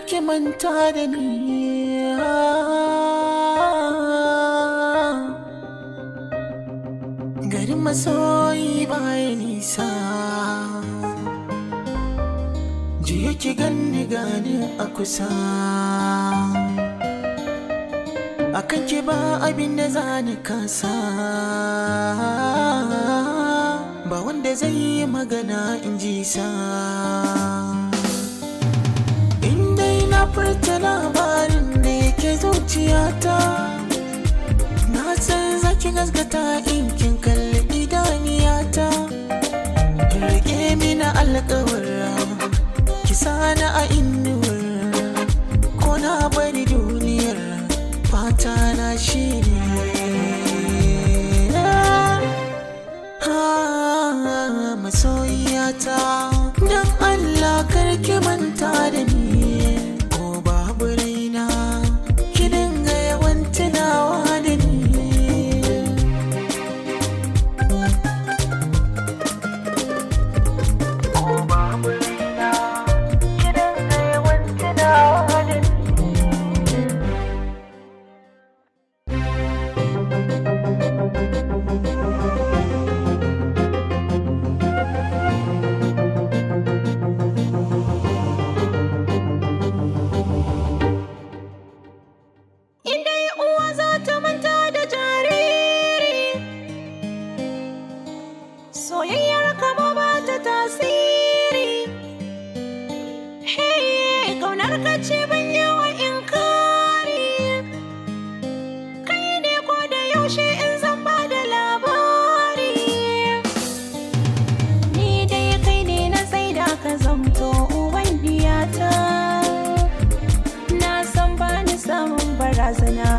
Karki manta da ni. Garin masoyi baya nisa. Jiya ki ganni gani a kusa. Akan ki ba abin da za ni kasa. Ba wanda zai yi magana in ji sa. In dai na furta labarin da yake zuciyata, na san zaki gasgata in kin kalli idaniyata. Rike mini alƙawar, ki sani a inuwar, ko na bari duniyar fata na shine. Masoyiyata, don Allah karki manta da ni, ko babu raina ki dinga yawan tunawa da ni. Ko babu raina ki dinga yawan tunawa da ni. In dai uwa za ta manta da jariri, soyayyar kama ba ta tasiri. Hey, kaunar ka ce ban yawa inkari. Kai ne ko da yaushe in zan ba da labari. Ni dai kai ne na tsaida ka zamto uban diyata. Na san ba ni samun barazana.